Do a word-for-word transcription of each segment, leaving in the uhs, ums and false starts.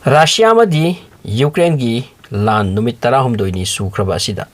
Russia ꯑꯃꯗꯤ ꯌꯨꯀ꯭ꯔꯦꯟꯒꯤ ꯂꯥꯟ ꯅꯨꯃꯤꯠ ꯇꯔꯥꯍꯨꯝꯗꯣꯏꯅꯤ ꯁꯨꯈ꯭ꯔꯕ ꯑꯁꯤꯗ,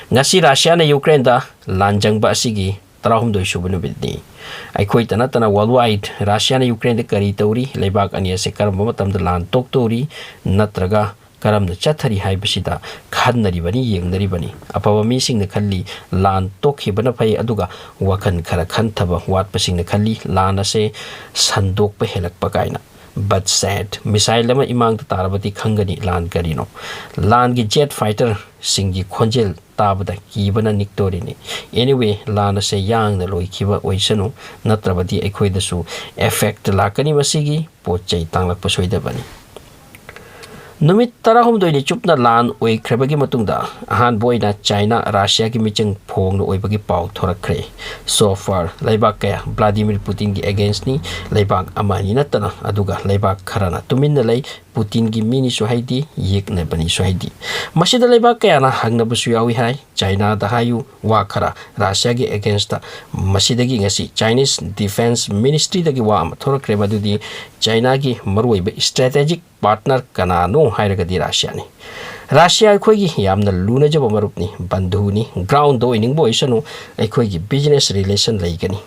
ꯉꯁꯤ ꯔꯥꯁꯤꯌꯥꯅ ꯌꯨꯀ꯭ꯔꯦꯟꯗ ꯂꯥꯟ ꯆꯪꯕ ꯑꯁꯤꯒꯤ ꯇꯔꯥꯍꯨꯝꯗꯣꯏ ꯁꯨꯕ ꯅꯨꯃꯤꯠꯅꯤ꯫ ꯑꯩꯈꯣꯏꯇ ꯅꯠꯇꯅ worldwide ꯔꯥꯁꯤꯌꯥꯅ ꯌꯨꯀ꯭ꯔꯦꯟꯗ ꯀꯔꯤ ꯇꯧꯔꯤ, ꯂꯩꯕꯥꯛ ꯑꯅꯤ ꯑꯁꯦ ꯀꯔꯝꯕ ꯃꯇꯝꯗ ꯂꯥꯟ ꯇꯣꯛꯇꯧꯔꯤ, ꯅꯠꯇ꯭ꯔꯒ ꯀꯔꯝꯅ ꯆꯠꯊꯔꯤ ꯍꯥꯏꯕꯁꯤꯗ ꯈꯟꯅꯔꯤꯕꯅꯤ, ꯌꯦꯡꯅꯔꯤꯕꯅꯤ꯫ ꯑꯐꯕ ꯃꯤꯁꯤꯡꯅ ꯈꯜꯂꯤ ꯂꯥꯟ ꯇꯣꯛꯈꯤꯕꯅ ꯐꯩ, ꯑꯗꯨꯒ ꯋꯥꯈꯜ ꯈꯔ ꯈꯟꯊꯕ ꯋꯥꯠꯄꯁꯤꯡꯅ ꯈꯜꯂꯤ ꯂꯥꯟ ꯑꯁꯦ ꯁꯟꯗꯣꯛꯄ ꯍꯦꯜꯂꯛꯄ ꯀꯥꯏꯅ꯫ But sad, missile ꯑꯃ ꯏꯃꯥꯡꯗ ꯇꯥꯔꯕꯗꯤ ꯈꯪꯒꯅꯤ ꯂꯥꯟ ꯀꯔꯤꯅꯣ꯫ ꯂꯥꯟꯒꯤ jet fighter ꯁꯤꯡꯒꯤ ꯈꯣꯟꯖꯦꯜ ꯇꯥꯕꯗ ꯀꯤꯕꯅ ꯅꯤꯛꯇꯣꯔꯤꯅꯤ꯫ Anyway, ꯂꯥꯟ ꯑꯁꯦ ꯌꯥꯡꯅ ꯂꯣꯏꯈꯤꯕ ꯑꯣꯏꯁꯅꯨ, ꯅꯠꯇ꯭ꯔꯕꯗꯤ ꯑꯩꯈꯣꯏꯗꯁꯨ effect ꯂꯥꯛꯀꯅꯤ꯫ ꯃꯁꯤꯒꯤ ꯄꯣꯠ ꯆꯩ ꯇꯥꯡꯂꯛꯄ ꯁꯣꯏꯗꯕꯅꯤ꯫ ꯅꯨꯃꯤꯠ ꯇꯔꯥꯍꯨꯝꯗꯣꯏꯅꯤ ꯆꯨꯞꯅ ꯂꯥꯟ ꯑꯣꯏꯈ꯭ꯔꯕꯒꯤ ꯃꯇꯨꯡꯗ, ꯑꯍꯥꯟꯕ ꯑꯣꯏꯅ ꯆꯥꯏꯅꯥ ꯔꯥꯁꯤꯌꯥꯒꯤ ꯃꯤꯆꯪ ꯐꯣꯡꯅ ꯑꯣꯏꯕꯒꯤ ꯄꯥꯎ ꯊꯣꯔꯛꯈ꯭ꯔꯦ꯫ So far, ꯂꯩꯕꯥꯛ ꯀꯌꯥ ꯕ꯭ꯂꯥꯗꯤꯃꯤꯔ ꯄꯨꯇꯤꯟꯒꯤ against ꯅꯤ, ꯂꯩꯕꯥꯛ ꯑꯃ ꯑꯅꯤ ꯅꯠꯇꯅ, ꯑꯗꯨꯒ ꯂꯩꯕꯥꯛ ꯈꯔꯅ ꯇꯨꯃꯤꯟꯅ ꯂꯩ꯫ ꯄꯨꯇꯤꯟꯒꯤ ꯃꯤꯅꯤꯁꯨ ꯍꯥꯏꯗꯦ, ꯌꯦꯛꯅꯕꯅꯤꯁꯨ ꯍꯥꯏꯗꯦ꯫ ꯃꯁꯤꯗ ꯂꯩꯕꯥꯛ ꯀꯌꯥꯅ ꯍꯪꯅꯕꯁꯨ ꯌꯥꯎꯏ ꯍꯥꯏ꯫ ꯆꯥꯏꯅꯥꯗ ꯍꯥꯏꯌꯨ ꯋꯥ ꯈꯔ ꯔꯥꯁꯤꯌꯥꯒꯤ against ꯇ꯫ ꯃꯁꯤꯗꯒꯤ ꯉꯁꯤ Chinese Defense Ministry ꯗꯒꯤ ꯋꯥ ꯑꯃ ꯊꯣꯔꯛꯈ꯭ꯔꯦ, ꯃꯗꯨꯗꯤ ꯆꯥꯏꯅꯥꯒꯤ ꯃꯔꯨꯑꯣꯏꯕ strategic partner ꯀꯅꯥꯅꯣ ꯍꯥꯏꯔꯒꯗꯤ ꯔꯥꯁꯤꯌꯥꯅꯤ꯫ ꯔꯥꯁꯤꯌꯥ ꯑꯩꯈꯣꯏꯒꯤ ꯌꯥꯝꯅ ꯂꯨꯅꯖꯕ ꯃꯔꯨꯞꯅꯤ, ꯕꯟꯙꯨꯅꯤ꯫ Ground ꯗ ꯑꯣꯏꯅꯤꯡꯕ ꯑꯣꯏꯁꯅꯨ, ꯑꯩꯈꯣꯏꯒꯤ business relation ꯂꯩꯒꯅꯤ,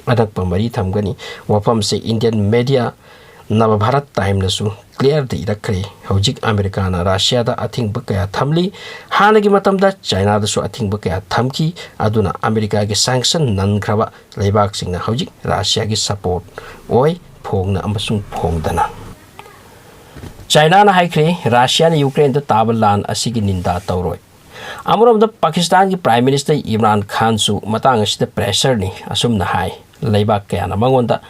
ꯑꯅꯛꯄ ꯃꯔꯤ ꯊꯝꯒꯅꯤ꯫ ꯋꯥꯐꯝꯁꯦ Indian media ꯅꯕꯚꯥꯔꯠ ꯇꯥꯏꯝꯅꯁꯨ clear ꯗ ꯏꯔꯛꯈ꯭ꯔꯦ꯫ ꯍꯧꯖꯤꯛ ꯑꯃꯦꯔꯤꯀꯥꯅ ꯔꯥꯁꯤꯌꯥꯗ ꯑꯊꯤꯡꯕ ꯀꯌꯥ ꯊꯝꯂꯤ꯫ ꯍꯥꯟꯅꯒꯤ ꯃꯇꯝꯗ ꯆꯥꯏꯅꯥꯗꯁꯨ ꯑꯊꯤꯡꯕ ꯀꯌꯥ ꯊꯝꯈꯤ꯫ ꯑꯗꯨꯅ ꯑꯃꯦꯔꯤꯀꯥꯒꯤ sanction ꯅꯟꯈ꯭ꯔꯕ ꯂꯩꯕꯥꯛꯁꯤꯡꯅ ꯍꯧꯖꯤꯛ ꯔꯥꯁꯤꯌꯥꯒꯤ support ꯑꯣꯏ, ꯐꯣꯡꯅ ꯑꯃꯁꯨꯡ ꯐꯣꯡꯗꯅ꯫ ꯆꯥꯏꯅꯥꯅ ꯍꯥꯏꯈ꯭ꯔꯦ, ꯔꯥꯁꯤꯌꯥꯅ ꯌꯨꯀ꯭ꯔꯦꯟꯗ ꯇꯥꯕ ꯂꯥꯟ ꯑꯁꯤꯒꯤ ꯅꯤꯟꯗꯥ ꯇꯧꯔꯣꯏ꯫ ꯑꯃꯔꯣꯝꯗ ꯄꯥꯀꯤꯁꯇꯥꯟꯒꯤ Prime Minister ꯏꯝꯔꯥꯟ ꯈꯥꯟꯁꯨ ꯃꯇꯥꯡ ꯑꯁꯤꯗ pressure ꯅꯤ꯫ ꯑꯁꯨꯝꯅ ꯍꯥꯏ, ꯂꯩꯕꯥꯛ ꯀꯌꯥꯅ ꯃꯉꯣꯟꯗ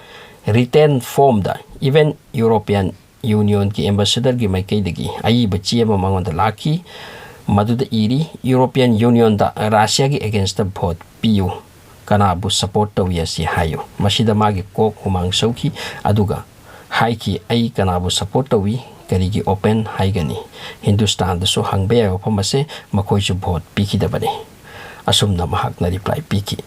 written form ꯗ, even European Union ꯒꯤ ambassador ꯒꯤ ꯃꯥꯏꯀꯩꯗꯒꯤ ꯑꯏꯕ ꯆꯦ ꯑꯃ ꯃꯉꯣꯟꯗ ꯂꯥꯛꯈꯤ꯫ ꯃꯗꯨꯗ ꯏꯔꯤ, European Union ꯗ ꯔꯥꯁꯤꯌꯥꯒꯤ against ꯇ vote ꯄꯤꯌꯨ, ꯀꯅꯥꯕꯨ support ꯇꯧꯏ ꯑꯁꯤ ꯍꯥꯏꯌꯨ꯫ ꯃꯁꯤꯗ ꯃꯥꯒꯤ ꯀꯣꯛ ꯍꯨꯃꯥꯡ ꯁꯧꯈꯤ, ꯑꯗꯨꯒ ꯍꯥꯏꯈꯤ, "ꯑꯩ ꯀꯅꯥꯕꯨ support ꯇꯧꯏ, ꯀꯔꯤꯒꯤ open ꯍꯥꯏꯒꯅꯤ?" ꯍꯤꯟꯗꯨꯁꯇꯥꯟꯗꯁꯨ ꯍꯪꯕ ꯌꯥꯏ ꯋꯥꯐꯝ ꯑꯁꯦ, ꯃꯈꯣꯏꯁꯨ vote ꯄꯤꯈꯤꯗꯕꯅꯤ꯫ ꯑꯁꯨꯝꯅ ꯃꯍꯥꯛꯅ reply ꯄꯤꯈꯤ꯫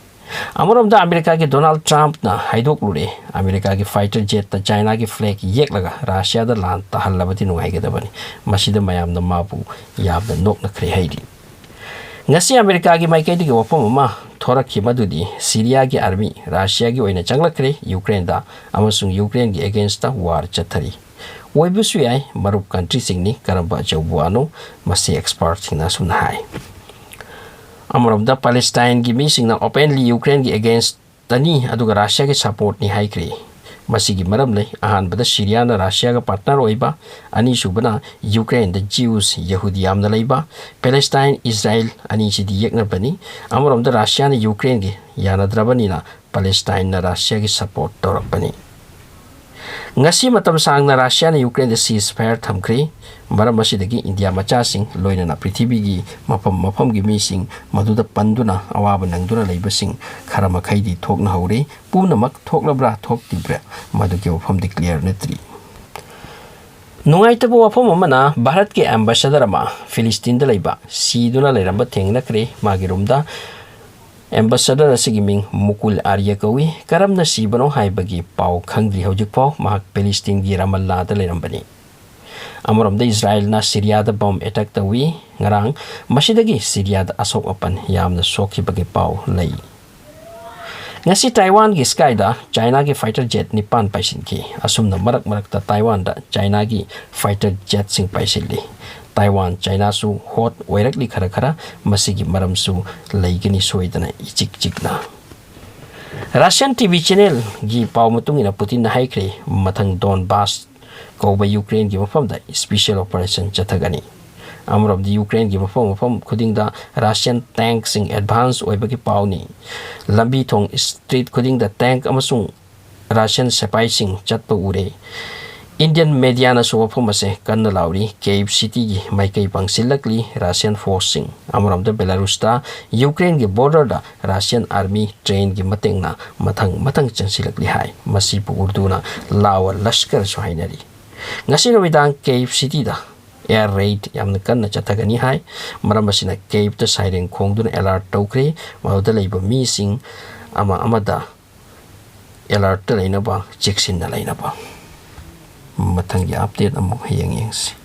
ꯑꯃꯔꯣꯝꯗ ꯑꯃꯦꯔꯤꯀꯥꯒꯤ ꯗꯣꯅꯥꯜꯗ ꯇ꯭ꯔꯝꯞꯅ ꯍꯥꯏꯗꯣꯛꯂꯨꯔꯦ, ꯑꯃꯦꯔꯤꯀꯥꯒꯤ ꯐꯥꯏꯇꯔ ꯖꯦꯠꯇ ꯆꯥꯏꯅꯥꯒꯤ ꯐ꯭ꯂꯦꯒ ꯌꯦꯛꯂꯒ ꯔꯥꯁꯤꯌꯥꯗ ꯂꯥꯟ ꯇꯥꯍꯜꯂꯕꯗꯤ ꯅꯨꯡꯉꯥꯏꯒꯗꯕꯅꯤ, ꯃꯁꯤꯗ ꯃꯌꯥꯝꯅ ꯃꯥꯕꯨ ꯌꯥꯝꯅ ꯅꯣꯛꯅꯈ꯭ꯔꯦ ꯍꯥꯏꯔꯤ꯫ ꯉꯁꯤ ꯑꯃꯦꯔꯤꯀꯥꯒꯤ ꯃꯥꯏꯀꯩꯗꯒꯤ ꯋꯥꯐꯝ ꯑꯃ ꯊꯣꯔꯛꯈꯤ, ꯃꯗꯨꯗꯤ ꯁꯤꯔꯤꯌꯥꯒꯤ ꯑꯥꯔꯃꯤ ꯔꯥꯁꯤꯌꯥꯒꯤ ꯑꯣꯏꯅ ꯆꯪꯂꯛꯈ꯭ꯔꯦ ꯌꯨꯀ꯭ꯔꯦꯟꯗ, ꯑꯃꯁꯨꯡ ꯌꯨꯀ꯭ꯔꯦꯟꯒꯤ ꯑꯦꯒꯦꯟꯁꯇ ꯋꯥꯔ ꯆꯠꯊꯔꯤ꯫ ꯑꯣꯏꯕꯁꯨ ꯌꯥꯏ, ꯃꯔꯨꯞ ꯀꯟꯇ꯭ꯔꯤꯁꯤꯡꯅꯤ, ꯀꯔꯝꯕ ꯑꯆꯧꯕ ꯋꯥꯅꯣ, ꯃꯁꯤ ꯑꯦꯛꯁꯄꯔꯠꯁꯤꯡꯅ ꯑꯁꯨꯝꯅ ꯍꯥꯏ꯫ ꯑꯃꯔꯣꯝꯗ ꯄꯦꯂꯦꯁꯇꯥꯏꯟꯒꯤ ꯃꯤꯁꯤꯡꯅ ꯑꯣꯄꯦꯟꯂꯤ ꯌꯨꯀ꯭ꯔꯦꯟꯒꯤ ꯑꯦꯒꯦꯟꯁꯇꯅꯤ, ꯑꯗꯨꯒ ꯔꯥꯁꯤꯌꯥꯒꯤ ꯁꯄꯣꯔꯠꯅꯤ ꯍꯥꯏꯈ꯭ꯔꯤ꯫ ꯃꯁꯤꯒꯤ ꯃꯔꯝ ꯂꯩ꯫ ꯑꯍꯥꯟꯕꯗ ꯁꯤꯔꯤꯌꯥꯅ ꯔꯥꯁꯤꯌꯥꯒ ꯄꯥꯔꯠꯅꯔ ꯑꯣꯏꯕ, ꯑꯅꯤꯁꯨꯕꯅ ꯌꯨꯀ꯭ꯔꯦꯟꯗ ꯖꯤꯎꯁ, ꯌꯍꯨꯗꯤ ꯌꯥꯝꯅ ꯂꯩꯕ, ꯄꯦꯂꯦꯁꯇꯥꯏꯟ, ꯏꯖꯔꯥꯏꯜ ꯑꯅꯤꯁꯤꯗꯤ ꯌꯦꯛꯅꯕꯅꯤ꯫ ꯑꯃꯔꯣꯝꯗ ꯔꯥꯁꯤꯌꯥꯅ ꯌꯨꯀ꯭ꯔꯦꯟꯒꯤ ꯌꯥꯅꯗ꯭ꯔꯕꯅꯤꯅ ꯄꯦꯂꯦꯁꯇꯥꯏꯟꯅ ꯔꯥꯁꯤꯌꯥꯒꯤ ꯁꯄꯣꯔꯠ ꯇꯧꯔꯛꯄꯅꯤ꯫ ꯉꯁꯤ ꯃꯇꯝ ꯁꯥꯡꯅ ꯔꯥꯁꯤꯌꯥꯅ ꯌꯨꯀ꯭ꯔꯦꯟꯗ ꯁꯤꯖ ꯐꯥꯌꯔ ꯊꯝꯈ꯭ꯔꯤ꯫ ꯃꯔꯝ ꯑꯁꯤꯗꯒꯤ ꯏꯟꯗꯤꯌꯥ ꯃꯆꯥꯁꯤꯡ, ꯂꯣꯏꯅꯅ ꯄ꯭ꯔꯤꯊꯤꯕꯤꯒꯤ ꯃꯐꯝ ꯃꯐꯝꯒꯤ ꯃꯤꯁꯤꯡ ꯃꯗꯨꯗ ꯄꯟꯗꯨꯅ ꯑꯋꯥꯕ ꯅꯪꯗꯨꯅ ꯂꯩꯕꯁꯤꯡ ꯈꯔ ꯃꯈꯩꯗꯤ ꯊꯣꯛꯅꯍꯧꯔꯦ꯫ ꯄꯨꯝꯅꯃꯛ ꯊꯣꯛꯂꯕ꯭ꯔꯥ ꯊꯣꯛꯇ꯭ꯔꯤꯕ꯭ꯔꯥ, ꯃꯗꯨꯒꯤ ꯋꯥꯐꯝꯗꯤ ꯀ꯭ꯂꯤꯌꯥꯔ ꯅꯠꯇ꯭ꯔꯤ꯫ ꯅꯨꯡꯉꯥꯏꯇꯕ ꯋꯥꯐꯝ ꯑꯃꯅ, ꯚꯥꯔꯠꯀꯤ ꯑꯦꯝꯕꯦꯁꯦꯗꯔ ꯑꯃ ꯐꯤꯂꯤꯁꯇꯤꯟꯗ ꯂꯩꯕ ꯁꯤꯗꯨꯅ ꯂꯩꯔꯝꯕ ꯊꯦꯡꯅꯈ꯭ꯔꯦ꯫ ꯃꯥꯒꯤ ꯔꯨꯝꯗ ꯑꯦꯝꯕꯦꯁꯦꯗꯔ ꯑꯁꯤꯒꯤ ꯃꯤꯡ ꯃꯨꯀꯨꯜ ꯑꯥꯔꯌ ꯀꯧꯏ꯫ ꯀꯔꯝꯅ ꯁꯤꯕꯅꯣ ꯍꯥꯏꯕꯒꯤ ꯄꯥꯎ ꯈꯪꯗ꯭ꯔꯤ ꯍꯧꯖꯤꯛꯐꯥꯎ꯫ ꯃꯍꯥꯛ ꯐꯤꯂꯤꯁꯇꯤꯟꯒꯤ ꯔꯥꯃꯜꯂꯥꯗ ꯂꯩꯔꯝꯕꯅꯤ꯫ ꯑꯃꯔꯣꯝꯗ ꯏꯖꯔꯥꯌꯦꯜꯅ ꯁꯤꯔꯤꯌꯥꯗ ꯕꯝ ꯑꯦꯇꯦꯛ ꯇꯧꯏ ꯉꯔꯥꯡ꯫ ꯃꯁꯤꯗꯒꯤ ꯁꯤꯔꯤꯌꯥꯗ ꯑꯁꯣꯛ ꯑꯄꯟ ꯌꯥꯝꯅ ꯁꯣꯛꯈꯤꯕꯒꯤ ꯄꯥꯎ ꯂꯩ꯫ ꯉꯁꯤ ꯇꯥꯏꯋꯥꯟꯒꯤ ꯁ꯭ꯀꯥꯏꯗ ꯆꯥꯏꯅꯥꯒꯤ ꯐꯥꯏꯇꯔ ꯖꯦꯠ ꯅꯤꯄꯥꯟ ꯄꯥꯏꯁꯤꯟꯈꯤ꯫ ꯑꯁꯨꯝꯅ ꯃꯔꯛ ꯃꯔꯛꯇ ꯇꯥꯏꯋꯥꯟꯗ ꯆꯥꯏꯅꯥꯒꯤ ꯐꯥꯏꯇꯔ ꯖꯦꯠꯁꯤꯡ ꯄꯥꯏꯁꯤꯜꯂꯤ꯫ ꯇꯥꯏꯋꯥꯟ ꯆꯥꯏꯅꯥꯁꯨ ꯍꯣꯠ ꯑꯣꯏꯔꯛꯂꯤ ꯈꯔ ꯈꯔ꯫ ꯃꯁꯤꯒꯤ ꯃꯔꯝꯁꯨ ꯂꯩꯒꯅꯤ ꯁꯣꯏꯗꯅ ꯏꯆꯤꯛ ꯆꯤꯛꯅ꯫ ꯔꯁꯤꯌꯟ ꯇꯤ ꯚꯤ ꯆꯦꯅꯦꯜꯒꯤ ꯄꯥꯎ ꯃꯇꯨꯡ ꯏꯟꯅ ꯄꯨꯇꯤꯟꯅ ꯍꯥꯏꯈ꯭ꯔꯦ, ꯃꯊꯪ ꯗꯣꯟꯕꯥꯁ ꯀꯧꯕ ꯌꯨꯀ꯭ꯔꯦꯟꯒꯤ ꯃꯐꯝꯗ ꯏꯁꯄꯤꯁꯦꯜ ꯑꯣꯄꯔꯦꯁꯟ ꯆꯠꯊꯒꯅꯤ꯫ ꯑꯃꯔꯣꯝꯗ ꯌꯨꯀ꯭ꯔꯦꯟꯒꯤ ꯃꯐꯝ ꯃꯐꯝ ꯈꯨꯗꯤꯡꯗ ꯔꯁꯤꯌꯟ ꯇꯦꯡꯛꯁꯤꯡ ꯑꯦꯗꯚꯥꯟꯁ ꯑꯣꯏꯕꯒꯤ ꯄꯥꯎꯅꯤ꯫ ꯂꯝꯕꯤ ꯊꯣꯡ ꯁ꯭ꯇ꯭ꯔꯤꯠ ꯈꯨꯗꯤꯡꯗ ꯇꯦꯡꯛ ꯑꯃꯁꯨꯡ ꯔꯁꯤꯌꯟ ꯁꯤꯄꯥꯏꯁꯤꯡ ꯆꯠꯄ ꯎꯔꯦ꯫ ꯏꯟꯗꯤꯌꯟ ꯃꯦꯗꯤꯌꯥꯅꯁꯨ ꯋꯥꯐꯝ ꯑꯁꯦ ꯀꯟꯅ ꯂꯥꯎꯔꯤ꯫ ꯀꯦꯞ ꯁꯤꯇꯤꯒꯤ ꯃꯥꯏꯀꯩ ꯄꯥꯡꯁꯤꯜꯂꯛꯂꯤ ꯔꯁꯤꯌꯟ ꯐꯣꯔꯁꯁꯤꯡ꯫ ꯑꯃꯔꯣꯝꯗ ꯕꯦꯂꯥꯔꯨꯁꯇ ꯌꯨꯀ꯭ꯔꯦꯟꯒꯤ ꯕꯣꯔꯗꯔꯗ ꯔꯁꯤꯌꯟ ꯑꯥꯔꯃꯤ ꯇ꯭ꯔꯦꯟꯒꯤ ꯃꯇꯦꯡꯅ ꯃꯊꯪ ꯃꯊꯪ ꯆꯪꯁꯤꯜꯂꯛꯂꯤ ꯍꯥꯏ꯫ ꯃꯁꯤꯕꯨ ꯎꯔꯗꯨꯅ ꯂꯥꯋ ꯂꯁꯀꯔꯁꯨ ꯍꯥꯏꯅꯔꯤ꯫ ꯉꯁꯤ ꯅꯨꯃꯤꯗꯥꯡ ꯀꯦꯞ ꯁꯤꯇꯤꯗ air raid ꯌꯥꯝꯅ ꯀꯟꯅ ꯆꯠꯊꯒꯅꯤ ꯍꯥꯏ꯫ ꯃꯔꯝ ꯑꯁꯤꯅ ꯀꯦꯞꯇ siren ꯈꯣꯡꯗꯨꯅ alert ꯇꯧꯈ꯭ꯔꯦ꯫ ꯃꯗꯨꯗ ꯂꯩꯕ ꯃꯤꯁꯤꯡ ꯑꯃ ꯑꯃꯗ alertꯇ ꯂꯩꯅꯕ, ꯆꯦꯛꯁꯤꯟꯅ ꯂꯩꯅꯕ꯫ ꯃꯊꯪꯒꯤ update ꯑꯃꯨꯛ ꯍꯌꯦꯡ ꯌꯦꯡꯁꯤ꯫